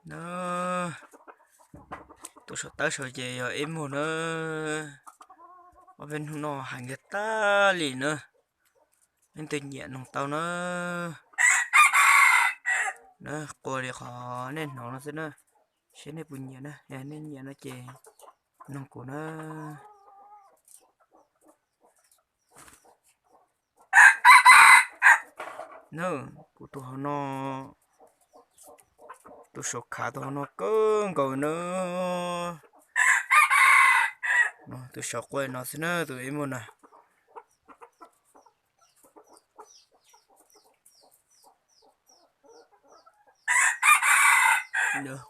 Na, tus saum tawb saud ces yog ib muag na. Ob peb hnub no heev kiag tag li na. Leej twg nyiam noog tau na. Na, qua li qhov nej hnov no xwb na, seb nej puas nyiam na. Yog nej nyiam no ces noog kuv na. Na, kuv tus hauv no, tus saum khav tus hauv no kawg nkaus na. Tus saum qua no xwb na, tus ib muag na.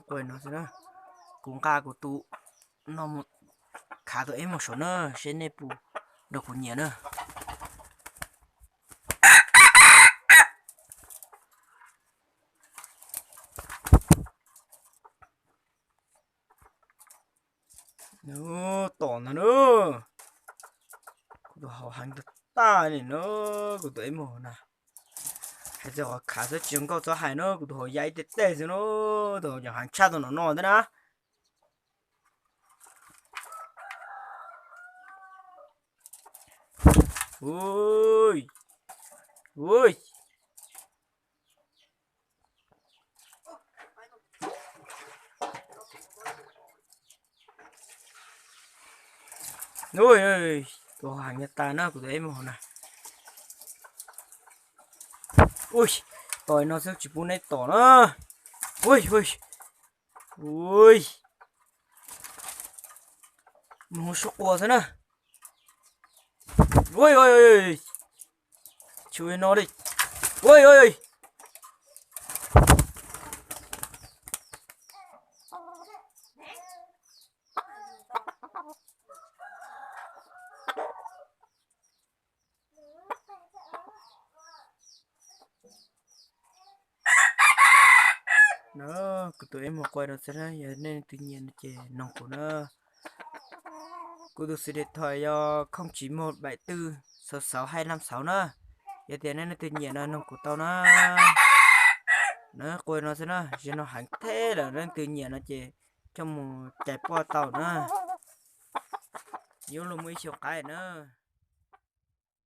Qua no xwb na. Kuv nqa kuv tus no mus khav tus ib muag saud na, seb nej puas nrog kuv nyiam na. Tom ntag na. Kuv tus hauv heev tag tag li na, kuv tus ib muag na. Hais txog qhov khav xwb tsis zoo nkauj txhob hais na, kuv tus hauv ya ib teg teg xwb na, tus hauv cov heev tshaj tau no no thiab na. Ui, ui. Ui, tus heev nyuag tas na, kuv tus ib muag na. Ui, tos no xwb tsis pub neb tom na. Ui, ui, ui. Mus suab qua xwb na. Ui, ui, ui, ui. Tsis ua no li. Ui, ui, ui. No, kuv tus ib muag qua no xwb na, yog nej leej twg nyiam no ces noog kuv na. Kuv tus xws điện thoại yog không chín một bảy tư sáu sáu hai năm sáu na. Yog tias nej leej twg nyiam no noog kuv tau na. Na, qua no xwb na, zaum no heev thiab lawm, leej twg nyiam no ces coj mus cais poj tau na. Yuav luag muaj ib xyoos qaib na.